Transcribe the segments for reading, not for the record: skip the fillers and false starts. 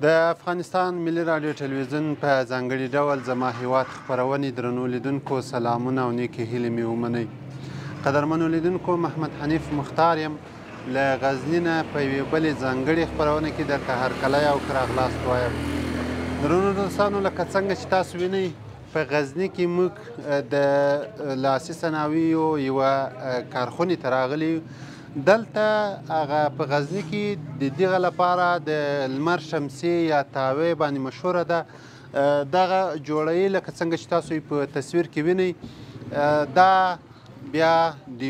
د افغانستان ملي راډیو ټلویزیون په ځانګړي ډول زما هیواد خپرونې درنو لیدونکو سلامونه او نیکې هیلې مې ومنئ. قدرمنو لیدونکو، محمد حنیف مختار یم له غزني نه په یوې بلې ځانګړې خپرونه کې درته هرکلی او ښه راغلاست وایم. درنو دوستانو، لکه څنګه چې تاسو وینئ په غزني کې موږ د لاسي صنایعو یوه کارخونې ته راغلي یو. دلته هغه په غزني کې د دغه لپاره د لمر شمسي یا تاوې باندې مشهوره ده. دغه جوړوي لکه څنګه چې تاسو یې په تصویر کې وینئ. دا بیا د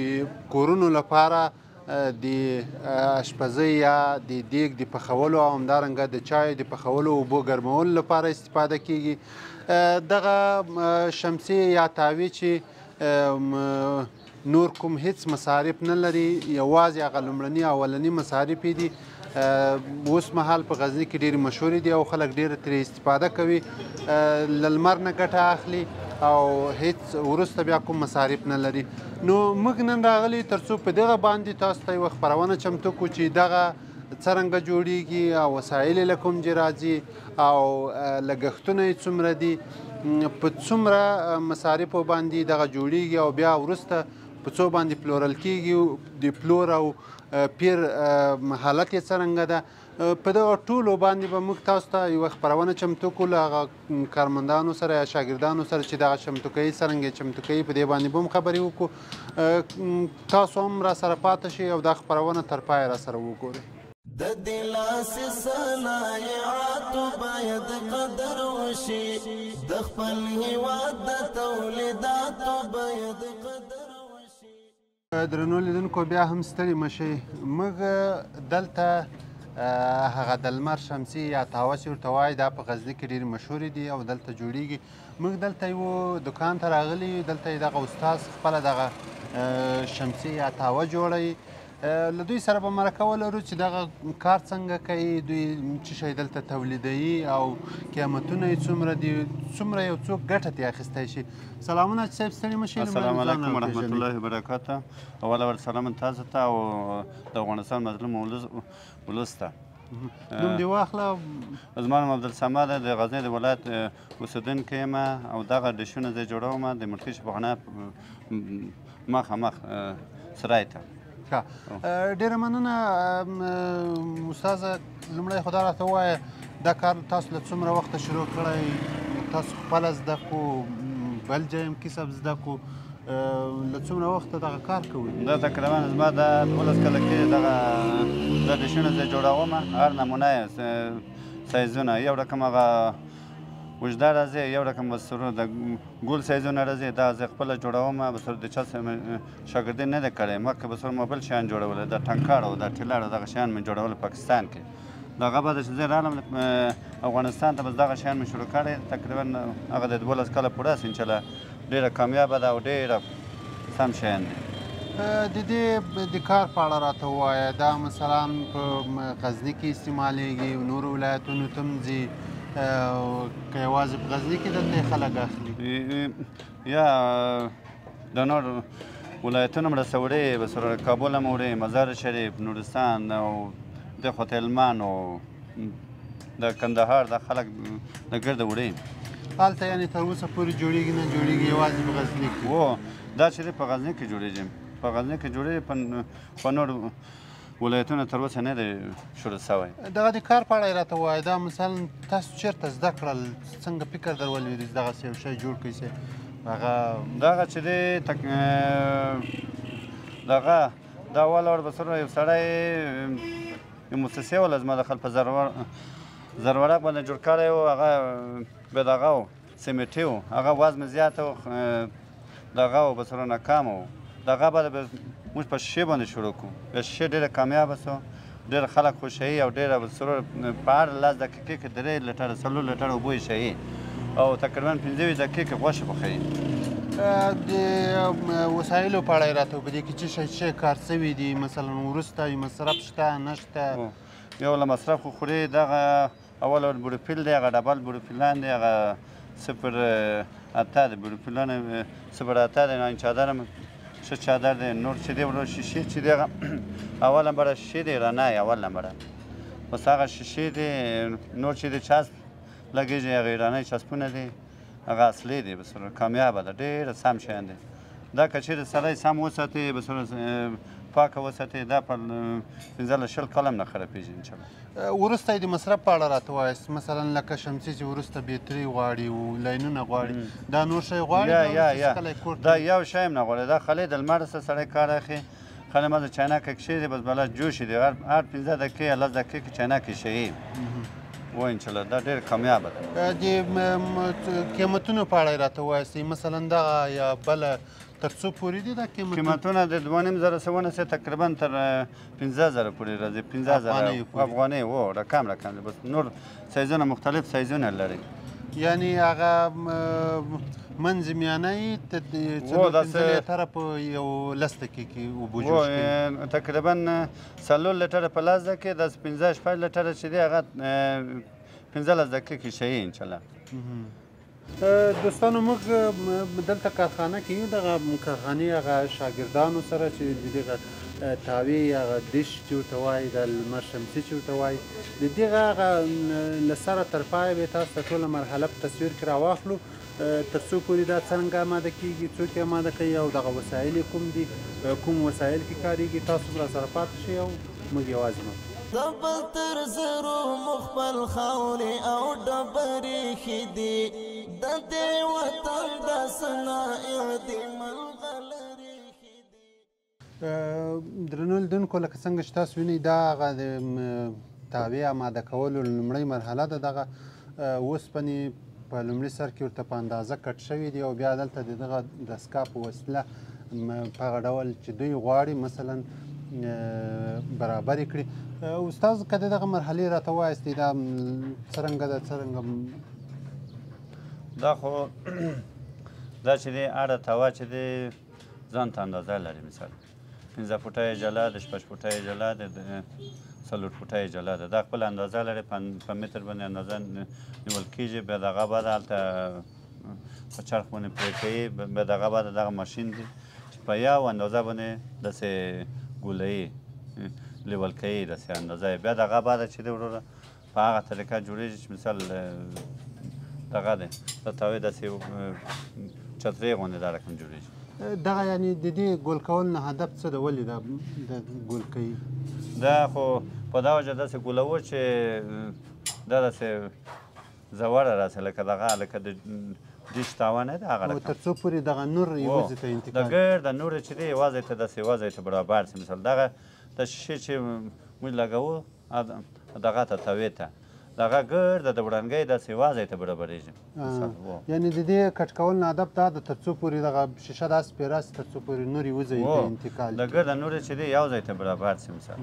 کورونو لپاره د اشپزۍ یا د دیګ د پخولو او همدارنګه د چایو د پخولو اوبو ګرمولو لپاره استفاده کیږي. دغه شمسي یا تاوې چې نور کوم هیڅ مصارف نه لري، یوازې هغه لومړني اولني مصارف یې دي. اوس مهال په غزني کې ډېرې مشهورې دي او خلک ډېره ترې استفاده کوي، له لمر نه ګټه اخلي او هیڅ وروسته بیا کوم مصارف نه لري. نو موږ نن راغلي ترڅو په دغه باندې تاسو ته یوه خپرونه چمتو کړو چې دغه څرنګه جوړیږي او وسایل یې له کوم ځای راځي او لګښتونه یې څومره دي، په څومره مصارفو باندې دغه جوړیږي او بیا وروسته په څو باندې پلورل کیږي، د پلور او پیر حالت یې څرنګه ده. په دغه ټولو باندې به موږ تاسو ته یوه خپرونه چمتو کړو له هغه کارمندانو سره یا شاګردانو سره چې دغه چمتو کوي، څرنګه یې چمتو کوي، په دې باندې به هم خبرې وکړو. تاسو هم را سره پاته شئ او دا خپرونه تر پایه را سره وګورئ. د دې لاسي صنایعاتو باید قدر وشي، د خپل هیواد د تولیداتو باید قدر وشي. درنو لیدونکو، بیا هم ستړي مه شئ. موږ دلته هغه د لمر شمسي یا تاوه چې ورته وایي، دا په غزني کې ډېرې مشهورې دي او دلته جوړیږي. موږ دلته یو دکان ته راغلي یو. دلته یې دغه استاد خپله دغه شمسي یا تاوه جوړوي. له دوی سره به مرکه ولرو چې دغه کار څنګه کوي، دوی څه شی دلته تولیدوي او قیمتونه یې څومره دي، څومره یو څوک ګټه ترې اخیستی شي. سلامونه حاجي صاحب، ستړي مه شئ. السلام علیکم ورحمت الله وبرکاته. اول اول سلام تاسو ته او د افغانستان مظلوم ولس ته. نوم دې واخله. زما نوم عبدالصمد دی، د غزني د ولایت اوسېدونکی یم او دغه ډشونه زه جوړوم د ملکي شفاخانه مخامخ سرای ته. ډېره مننه استاد. لومړی خو دا راته ووایه، دا کار تاسو له څومره وخته شروع کړی؟ تاسو خپله زده کړو، بل ځای هم کسب زده کړو، له څومره وخته دغه کار کوئ؟ دا تقریبا زما دا 12 کاله کېږي دغه دا ډشونه زه جوړوم. هر نمونه یې سایزونه، یو رقم هغه اوږده راځي، یو رقم بسرو د ګول سایزونه راځي. دا زه خپله جوړوم، بسرو د چا سره مې شاګردي نه ده کړې. مخکې بسرو ما بل شیان جوړول، د ټانکر او د ټیلر دغه شیان مې جوړول پاکستان کې. دغه بعد چې زه رالم افغانستان ته، بس دغه شیان مې شروع کړی. تقریبا هغه د 12 کاله پوره سي انشاءالله. ډېره کامیابه ده او ډېره سم شیان دي. د دې د کار په اړه راته ووایه. دا مثلا په غزني کې استعمالیږي، نورو ولایتونو ته هم ځي، که یوازې په غزني کې دلته یې خلک اخلي؟ یا د نور ولایتونو هم رسوړي، بس کابل هم وړي، مزار شریف، نورستان او د خوا ته هلمند او د کندهار د خلک د ګرده وړي. هلته یعنې تر اوسه پورې جوړیږي نه جوړیږي، یوازې په غزني کې؟ هو، دا چې په غزني کې جوړیږي، په غزني کې جوړیږي، په نور ولایتونه تر اوسه نه دی شروع شوی. دغه د کار په اړه یې راته ووایه. دا مثلا تاسو چېرته زده کړل، څنګه فکر در ولوېد چې دغسې یو شی جوړ کړئ چې هغه دغه چې دی دغه دا اول ور به سره یو سړی یو موسسې وله زما د خلک په زرورق باندې جوړ کړی و. هغه بیا دغه و سیمټي و، هغه وزن زیات و، دغه و به سره ناکامه و. دغه بعد موږ په شیشې باندې شروع کړو. بیا شیشې ډېره کامیابه شو، ډېر خلک خوښوي او ډېره سرور په هر 10 دقیقې کې 3 لیټره 4 لیټره اوبه ایشوي او تقریبا 25 دقیقې کې غوښه پخوي. د وسایلو په اړه یې راته په دې کې څه شی څه کار سوي دي، مثلا وروسته یې مصرف شته نشته؟ یو له مصرف خو خوري دغه اول اول بروفیل دی، هغه ډبل بروفیلان دی، هغه 0.8 دی، بروفیلان 0.8 دی. این چادر هم ښه چادر دی. نور چې دی ورو شیشې چې دی، هغه اول نمبر شیشې دی، رڼا یې اول نمبر. بس هغه شیشې دي، نور چې د چسپ لګېږي هغه ایرانۍ چسپونه دي، هغه اصلي دي، بس کامیابه ده، ډېره سم شیان دي. دا که چېرې سړی سم وساتي، بس پاکه وساتي، دا په 15 20 کاله هم نه خرابېږي انشاءالله. وروسته یې د مصرف په اړه راته ووایاست، مثلا لکه شمسي چې وروسته بیتري غواړي او لاینونه غواړي، دا نور شی غواړي؟ یا یا دا یو شی هم نه غواړي، دا خالي د لمر څخه سړی کار اخلي، خالي مزه چاینکه کښېږدي، بس بلا جوش دي، هر 5 دقیقې یا 10 دقیقې کې چاینکه شي. و انشاءالله دا ډېر کامیابه ده. د قیمتونو په اړه یې راته ووایاست، مثلا دغه یا بله تر څو پورې دي دا قیمتونه؟ قیمتونه د 2,500 څخه ونیسه تقریبا تر 15,000 پورې راځي، 15,000 افغانۍ. و رقم رقم دي، بس نور سایزونه مختلف سایزونه لري. یعنی هغه منځ میانه یې 4-5 لیټره په یو 10 دقیقې کې اوبه جوش کوي؟ تقریبا 4 لیټره په 10 دقیقې، داسې 5-6 لیټره چې دی هغه 15 دقیقې کې شي انشاءالله. دوستانو موږ دلته کارخانه کې یو، دغه کارخانې هغه شاګردانو سره چې د دغه تاوې هغه دیش چې ورته وایي، د لمر شمسي چې ورته وایي، د دغه هغه له سره تر پایه به تاسو ته ټوله مرحله په تصویر کې راواخلو، تر څو پورې دا څنګه اماده کېږي، څوک یې اماده کوي او دغه وسایل یې کوم دي، کوم وسایل کې کارېږي. تاسو به راسره پاتې شئ او موږ یوازې مه. د بل تر زرو مو خپل خاورې او ډبرې ښې دي، د دې وطن د صنایع دي ملغلرې ښې دي. درنو لیدونکو، لکه څنګه چې تاسو وینئ، دا هغه د تاوې اماده کولو لومړۍ مرحله ده. دغه اوسپنې په لومړي سر کې ورته په اندازه کټ شوي دي او بیا دلته د دغه دستګاه په وسیله په هغه ډول چې دوی غواړي مثلا برابرې کړي. استاد که د دغه مرحلې راته ووایاست، دا څرنګه ده، څرنګه؟ دا خو دا چې دی هره تاوه چې دی ځان ته اندازه لري، مثال 5 فوټه یې جلا ده، 6 فوټه یې جلا ده، 4 فوټه یې جلا ده، دا خپله اندازه لري، په متر باندې اندازه نیول کېږي. بیا دغه بعد هلته په چرخ باندې پرې کوي، بیا دغه بعد دغه ماشین دی چې په یو اندازه باندې داسې ګولهیي لیول کوي، داسې اندازه یې. بیا دغه بعد چې دی وروره په هغه طریقه جوړېږي چې مثال دغه دی، د تاوې داسې چترې غوندې دا رقم جوړېږي. دغه یعنی د دې ګول کول نه هدف څه ده، ولې دا ګول کوي؟ دا خو په دا وجه داسې ګولوو چې دا داسې زوړه راسي، لکه دغه لکه د دیش تاوه نه ده هغه رقم، تر څو پورې دغه نور یو ځای ته انتقال د ګرده نور چې دی یو ځای ته داسې یو ځای ته برابر سي. مثال دغه د شیشې چې موږ لګوو دغه ته تاوې ته دغه ګرده د وړانګۍ داسې یو ځای ته برابرېږي. یعنې د دې کټ کول نه هدف دا ده تر څو پورې دغه شیشه داسې پرې راسي تر څو پورې نور یو ځای ته انتقال د ګرده نور چې دی یو ځای ته برابر سي. مثال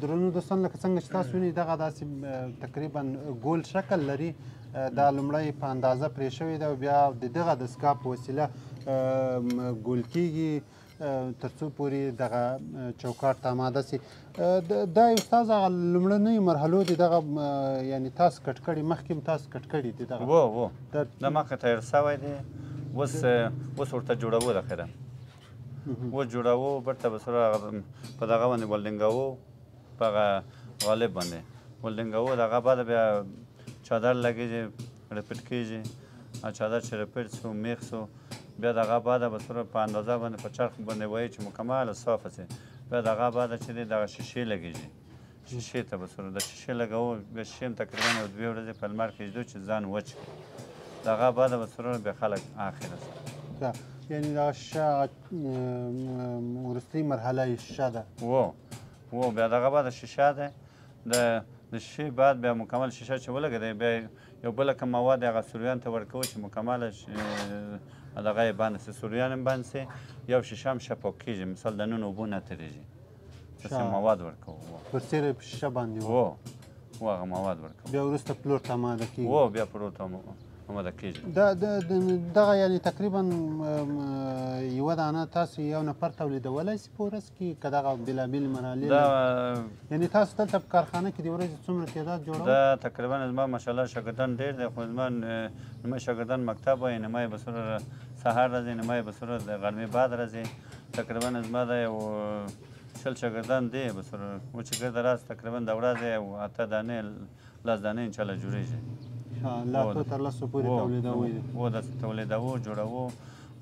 درنو دوستان، لکه څنګه چې تاسو وینئ دغه داسې تقریبا ګول شکل لري. دا لومړی په اندازه پرې شوې ده او بیا د دغه دستګاه په وسیله ګول کېږي تر څو پورې دغه چوکاټ ته اماده سي. دا استاد هغه لومړنیو مرحلو دي دغه، یعنې تاسو کټ کړي، مخکې هم تاسو کټ کړي دي دغه؟ وو دا مخکې تیار سوی دی، اوس اوس ورته جوړوو، دخیره اوس جوړوو، بیرته به سره په دغه باندې ولډنګوو، په هغه غالب باندې ولډنګوو. دغه بعد بیا چادر لګېږي، رپټ کېږي، چادر چې رپټ سو میخ سو، بیا دغه بعد به سره په اندازه باندې په چرخ باندې وایي چې مکمله صافه سي. بیا دغه بعد چې دی دغه شیشې لګېږي، شیشې ته به سره د شیشې لګوو، بیا شیشې هم تقریبا یو 2 ورځې په لمر کې ږدو چې ځان وچ کړي. دغه بعد به سره بیا خلک اخره سي. یعنې دغه شیشه وروستۍ مرحله یې شیشه ده؟ وو بیا دغه بعد شیشه ده، د شیشې بعد بیا مکمل شیشه چې ولګېده، بیا یو بل کوم مواد هغه سوریان ته ورکوو چې مکمله دغه یې بند سي، سوریان هم بند سي، یو شیشه هم شفاف کېږي، مثال د نن اوبو نه تېرېږي، داسې مواد ورکوو. برسېره په شیشه باندې؟ وو هغه مواد ورکوو. بیا وروسته پلور ته اماده کېږي؟ وو بیا پلور ته آماده کېږي. دغه یعنې تقریبا یوه دانه تاسو یو نفر تولیدولی سي په ورځ کې، که دغه بېلابېلې مرحلې؟ یعنې تاسو دلته په کارخانه کې د ورځې څومره تعداد جوړوئ؟ دا تقریبا زما ماشاءالله شاګردان ډېر دی، خو زما نیمه شاګردان مکتب وایي، نیمه یې به سره سهار راځي، نیمه یې به سره د غرمې بعد راځي. تقریبا زما د یو 20 شاګردان دي بس و چې ګرده راز تقریبا د ورځې 8 دانې 10 دانې انشاءالله جوړېږي. له 8 تر 10 پورې تولیدوئ؟ و داسې تولیدوو جوړوو،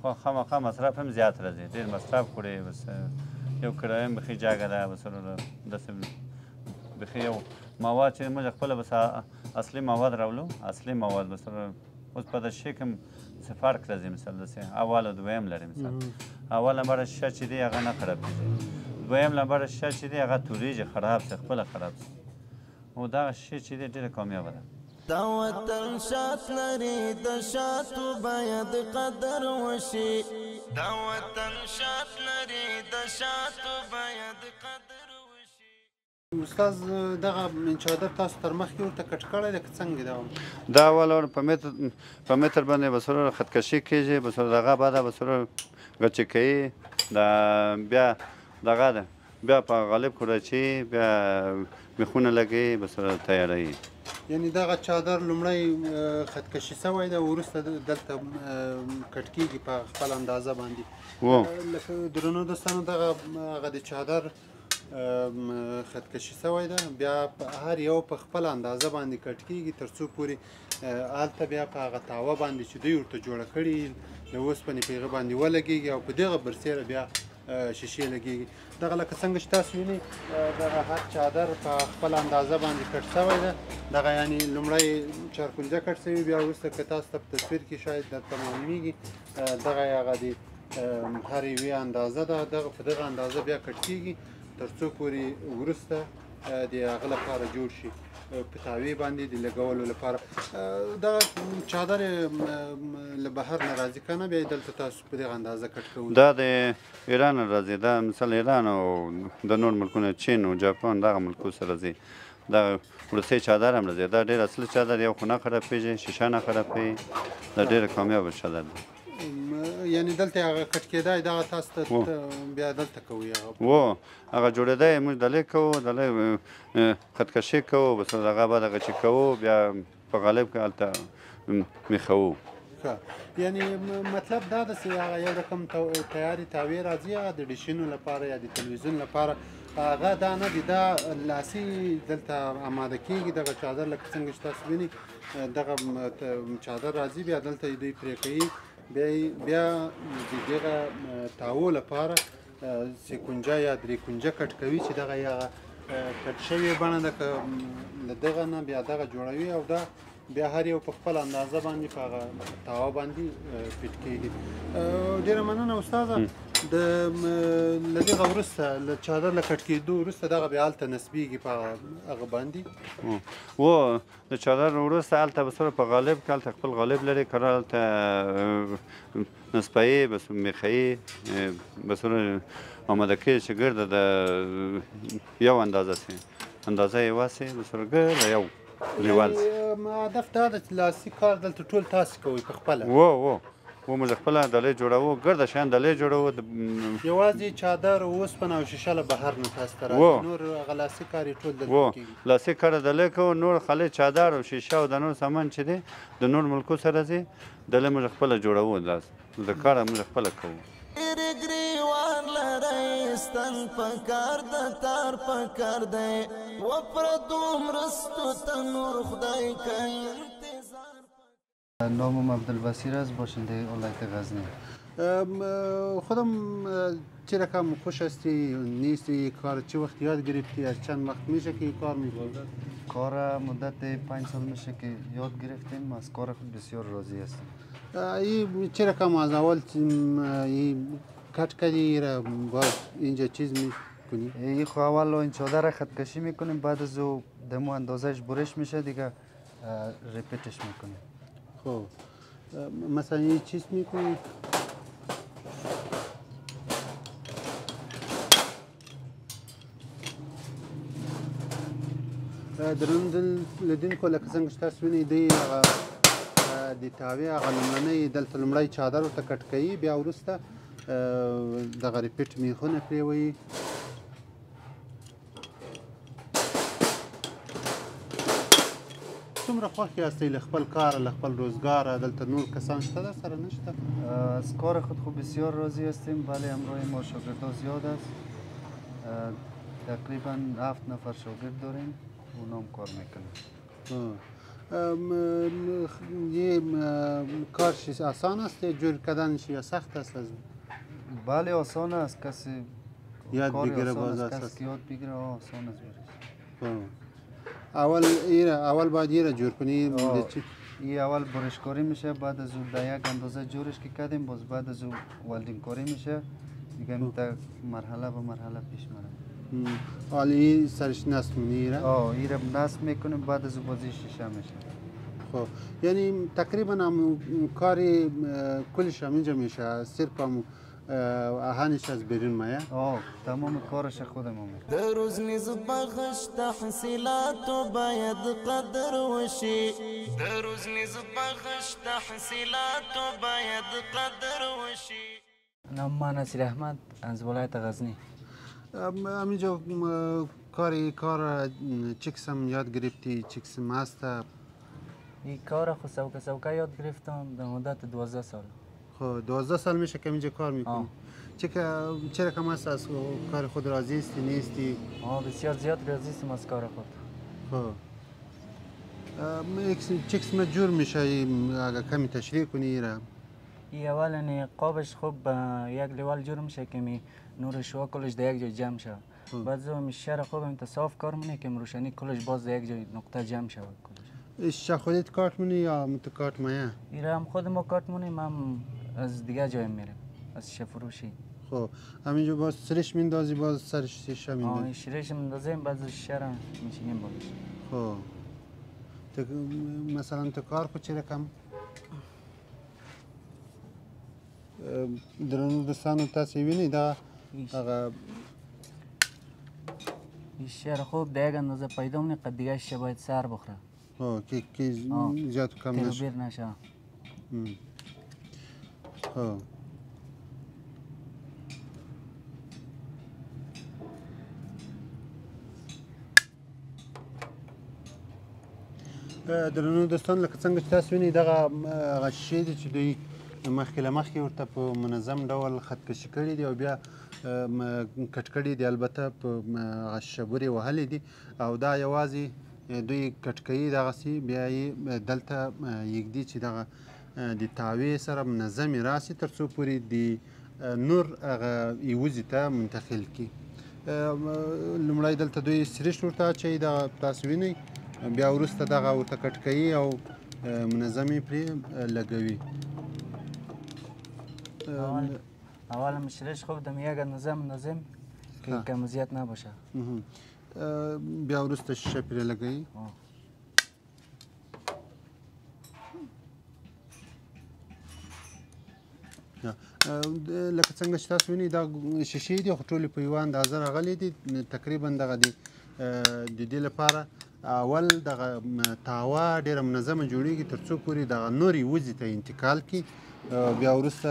خو خامخا مصرف هم زیات راځي، ډېر مصرف خوري. بس یو کرایه هم بیخي جګه ده، بس داسې بیخي یو مواد چې موږ خپله بس اصلي مواد راولو، اصلي مواد بس اوس په د شیشې کې هم څه فرق راځي. مثال داسې اول او دویم لري. مثال اول لمبر شیشه چې دی هغه نه خرابېږي، دویم لمبر شیشه چې دی هغه تورېږي، خراب سي، خپله خراب سي. او دغه شیشه چې دی ډېره کامیابه ده. دا وطن شات لري د شاتو باید قدر وشي، دا وطن شات لري د شاتو باید قدر وشي. استاد دغه چادر تاسو تر مخکې ورته کټ کړی دی که څنګه دا؟ دا اول په متر باندې به سره خطکشي کېږي، به سره دغه بعده به سره غچې کوي، دا بیا دغه ده، بیا په غالب کې راچي، بیا میخونه لګوي، به سره تیاروي. یعنی دغه چادر لومړی خطکشي سوی ده، وروسته دلته کټ کېږي په خپل اندازه باندې. لکه درنو دوستانو دغه هغه د چادر خطکشي سوی ده، بیا هر یو په خپل اندازه باندې کټ کېږي تر څو پورې هلته بیا په هغه تاوه باندې چې دوی ورته جوړه کړي د اوسپنې په هغه باندې ولګېږي او په دغه برسېره بیا شیشې لګېږي. دغه لکه څنګه چې تاسو وینئ دغه هر چادر په خپل اندازه باندې کټ سوی ده. دغه یعنی لومړی چارکنجه کټ سوي، بیا وروسته که تاسو ته په تصویر کې شاید درته معلومیږي دغه یې هغه د هر یوې اندازه ده، دغه په دغه اندازه بیا کټ کېږي تر څو پورې وروسته د هغه لپاره جوړ شي په تاوې باندې د لګولو لپاره. دغه چادر له بهر نه راځي که نه بیا دلته تاسو په دغه اندازه کټ کوئ؟ دا د ایران نه راځي، دا مثال ایران او د نور ملکونو چین او جاپان دغه ملکو سره راځي. دا وروستی چادر هم راځي، دا ډېر اصلي چادر، یو خو نه خرابېږي، شیشه نه خرابوي، دا ډېر کامیابه چادر دی. یعنی دلته هغه کټ کېدای دغه تاسو ته بیا دلته کوئ هغه؟ و هغه جوړېدی موږ دلې کوو، دلې خطکشي کوو، بس دغه بعد هغه چې کوو بیا په غالب کې هلته میخوو. ښه، یعنی مطلب دا ده چې هغه یو رقم تیارې تاوې راځي هغه د ډیشونو لپاره یا د تلویزیون لپاره، هغه دا نه دی، دا لاسي دلته اماده کېږي. دغه چادر لکه څنګه چې تاسو وینئ دغه چادر راځي، بیا دلته دوی پرې کوي، بیا د دغه تاوو لپاره سه کنجه یا درې کنجه کټ کوي چې دغه یې هغه کټ شوې بڼه ده، که له دغه نه بیا دغه جوړوي او دا بیا هر یو په خپل اندازه باندې په هغه تاوه باندې فټ کېږي. ډېره مننه استاده. د له دغه وروسته له چادر له کټ کېدو وروسته دغه بیا هلته نصبېږي په هغه باندې؟ و د چادر وروسته هلته به سره په غالب کې هلته خپل غالب لري، کرار هلته نصبوي، بس میخوي، به سره آماده کېږي چې ګرده د یو اندازه سي، اندازه یې وسي، به سره ګرده یو لیول سي. هدف دا ده چې لاسي کار دلته ټول تاسو کوئ په خپله؟ و و و موږ خپله دلې جوړوو، ګرده شیان دلې جوړوو. یوازې چادر، اوسپنه او شیشه له بهر نه تاسو ته راځي، نور هغه لاسي کار یې ټول دلته کېږي؟ لاسي کار دلې کوو، نور خالي چادر او شیشه او د نور سامان چې دی د نور ملکو سره راځي، دلې موږ خپله جوړوو، د کار موږ خپله کوو. ګریوان لرئ ستن پکار د تار پکار دی، و پردو مرستو ته نور خدای کوي انتظار. نامم عبدالبصیر است، باشنده ولایت غزنی. خودم چه رقم خوش هستی نیستی؟ کار چه وقت یاد گرفتی؟ از چند وقت میشه که کار میکنی؟ کار مدت 5 سال میشه که یاد گرفتیم، از کار خود بسیار راضی هستم. این چه رقم از اول این کٹ کردی را باز اینجا چیز میکنی؟ این خو اول این چادر را خطکشی میکنیم، بعد از او دمو اندازش برش میشه دیگه ریپیتش میکنیم. خب مثلا یه چیز میکنی؟ درنو لیدونکو لکه څنګه چې تاسو وینئ دی هغه د تاوې هغه لومړنۍ دلته لومړی چادر ورته کټ کوي، بیا وروسته دغه ریپیټ میخونه پرې وهي. څومره خوښ یاستئ له خپل کاره، له خپل روزګاره؟ دلته نور کسان شته در سره نشته؟ از کار خود خو بسیار راضی هستیم، ولی همراه ما شاگردها زیاد است. تقریبا 7 نفر شاگرد داریم، اونام کار میکنن. یه کارش آسان است یا جور کردنش یا سخت است؟ بله آسان است، کسی یاد بگیره باز است، کسی یاد بگیره آسان است برش. اول باید ایره جور کنی. ای اول برشکاری میشه، بعد از او در یک اندازه جورش که کردیم، باز بعد از او ولدینگ کاری میشه دیگه، تا مرحله به مرحله پیش میره. حالا سرش نصب میره؟ ایره نصب میکنیم، بعد از او بازی شیشه میشه. خب یعنی تقریبا هم کاری کلش هم اینجا میشه، صرف هم آهنش از بیرون میاد؟ تمام کارش خودمون میکنیم. د روزنیز بخش تحصیلاتو باید قدر وشي، د روزنیز بخش تحصیلاتو باید قدر وشي. نام من نصیر احمد از ولایت غزنی. همینجا کار چه قسم یاد گرفتی؟ چه قسم هست؟ این کار خود سوکه سوکه یاد گرفتم در مدت 12 سال. خب 12 سال میشه که اینجا کار میکنی. چه رقم است از کار خود راضی هستی نیستی؟ بسیار زیاد راضی هستم از کار خود. خب چه قسم جور میشه اگر کمی تشریح کنی ایره؟ ای اول قابش خوب یک لیوال جور میشه که می نور شوا کلش در یک جای جمع شود. بعد از اون شیشه خوب هم صاف کار مونه که روشنی کلش باز در یک جای نقطه جمع شود کلش. شیشه خودت کارت مونی یا متو کارت مایه؟ ایره هم خود ما کارت مونیم، هم از دیگه جای میریم، از شیشه فروشی. خب همینجا باز سرش میندازی، باز سرش شیشه میندازی؟ سرش میندازیم، بعد از شیشه را میشینیم بالش. خب مثلا تو کار خود چه رقم؟ درنو دوستانو تاسو وینئ دا هغه شیشه خوب در یک اندازه پیدا مونه، قد دیگه شیشه باید سر بخوره. که زیاد کم نشه، تغییر نشه. خب درنو دوستان لکه څنګه چې تاسو وینئ دغه هغه شیشې دي چې دوی مخکې له مخکې ورته په منظم ډول خط کشي کړي دي او بیا کټ کړي دي، البته په هغه شیشه بورې وهلې دي او دا یوازې دوی کټ کوي دغسې، بیا یې دلته یږدي چې دغه د تاوې سره منظمې راسي تر څو پورې د نور هغه یوځي ته منتقل کړي. لومړی دلته دوی سرش ورته اچوي، دغه تاسو وینئ، بیا وروسته دغه ورته کټ کوي او منظمې پرې لګوي. اول مشرش خوب دم یک اندازه منظم که کم زیاد نباشه. بیا وروسته شیشه پرې لګوي. لکه څنګه چې تاسو وینئ دا شیشې دي خو ټولې په یوه اندازه راغلې دي. تقریبا دغه د دې لپاره اول دغه تاوه ډېره منظمه جوړېږي تر څو پورې دغه نورې وزې ته انتقال کړي، بیا وروسته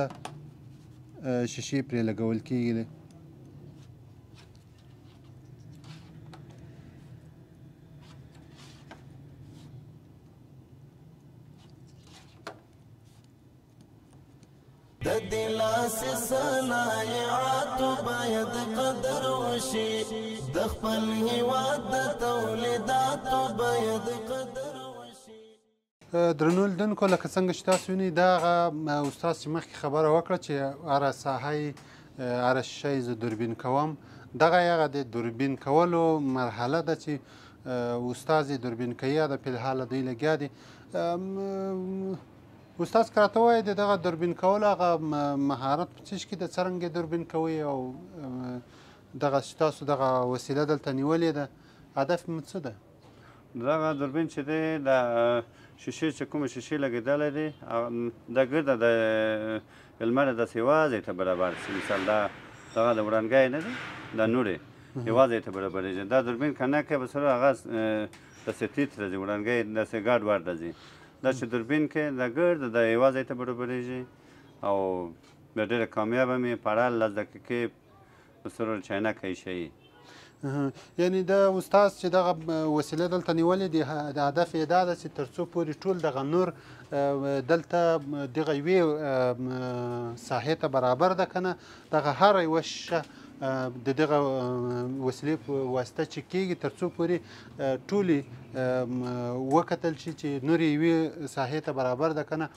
شیشې پرې لګول کېږي. د دې لاس صنایعاتو باید قدر وشي، د خپل هیواد د تولیداتو باید قدر وشي. درنو لیدونکو لکه څنګه چې تاسو وینئ دا هغه استاد چې مخکې خبره وکړه چې هره ساحه یې هره شیشه یې زه دوربین کوم، دغه یې هغه د دوربین کولو مرحله ده چې استاد یې دوربین کوي. د فلحاله دوی لګیا دي. استاد که راته ووایې د دغه دوربین کولو هغه مهارت په څه کې د څرنګه دوربین کوئ او دغه ستاسو دغه وسیله دلته نیولې ده، هدف مو څه ده؟ دغه دوربین چې دی د شیشې چې کومې شیشې لګېدلی دی دا ګرده د لمر داسې یوازې ته برابر شي. مثال دا دغه د وړانګی نه دی، دا نورې یوازې ته برابرېږي. دا دوربین که نه کوې به سره هغه داسې تیت راځي، وړانګی داسې ګډ وډ راځي. دا چې دوربین کې دا ګرد د یوازې ته برابرېږي او بیا ډېره کامیابه مې په اړه 10 دقیقې په سره چاینه کوي شي. یعنی د استاد چې دغه وسیله دلته نیولې دی، د هدف یې دا ده چې تر څو پورې ټول دغه نور دلته دغه یوې ساحې ته برابر ده که نه، دغه هره یوه شیشه د دغه وسیلې په واسطه چې کېږي تر څو پورې ټولې وکتل شي چې نور یوې ساحې ته برابر ده که نه.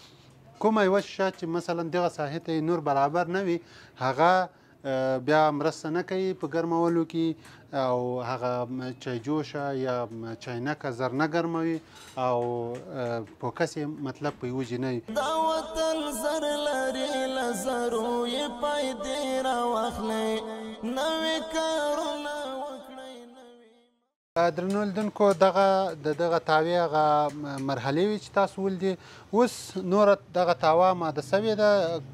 کومه یوه شیشه چې مثلا دغه ساحې ته نور برابر نه وي هغه بیا مرسته نه کوي په ګرمولو کې، او هغه چایجوشه یا چاینکه زر نه ګرموي او فوکس یې مطلب په یوه جې نه وي. دا وطن زر لري له زرو یې فایدې راواخلئ، نوي کارونه وکړئ. درنو لیدونکو دغه د دغه تاوې هغه مرحلې وي چې تاسو ولیدې. اوس نوره دغه تاوه آماده سوې ده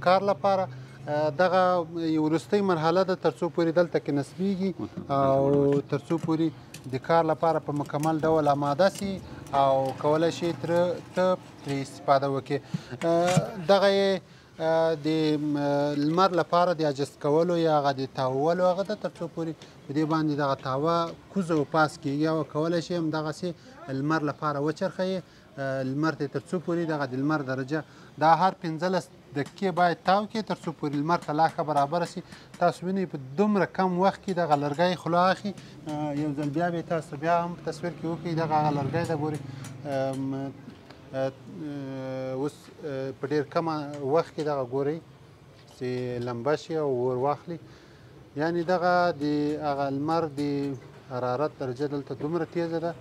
کار لپاره. دغه وروستۍ مرحله ده ترڅو پورې دلته کې نصبیږي او ترڅو پورې د کار لپاره په مکمل ډول آماده سي او کولی شي ته ترې استفاده وکړي. دغه یې د لمر لپاره د اجست کولو یا هغه د تاوولو هغه ده ترڅو پورې په دې باندې دغه تاوه کوزه او پاس کېږي او کولی شي همدغسې لمر لپاره وچرخوي. لمر ته ترڅو پورې دغه د لمر درجه دا هر 15 دقیقې باید تاو کړي ترڅو پورې لمر ته لا ښه برابره شي. تاسو وینئ په دومره کم وخت کې دغه لرګی خوله اخلي. یو ځل بیا به تاسو بیا هم په تصویر کې وکړئ. دغه هغه لرګی ده ګورئ اوس په ډېر کم وخت کې دغه ګورئ چې لمبه شي او اور واخلي. یعنې دغه د هغه لمر د حرارت درجه دلته دومره تیزه ده،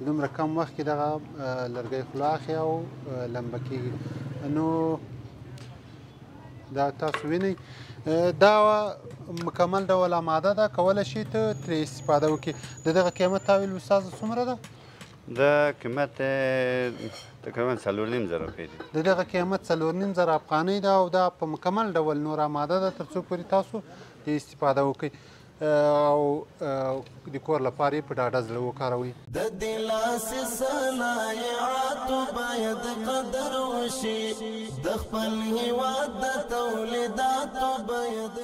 دومره کم وخت کې دغه لرګی خوله اخلي او لمبه کېږي. نو دا تاسو وینئ دا مکمل ډول آماده ده، کولی شي ته ترې استفاده وکړي. د دغه قیمت تا ویل استاد څومره ده؟ د قیمت تقریبا 4,500 روپۍ دی. د دغه قیمت 4,500 افغانۍ ده او دا په مکمل ډول نور آماده ده تر څو پورې تاسو ترې استفاده وکړئ او د کور لپاره یې په ډاډه زړه وکاروئ. د دې لاس صنایعاتو باید قدر وشي، د خپل هیواد د تولیداتو باید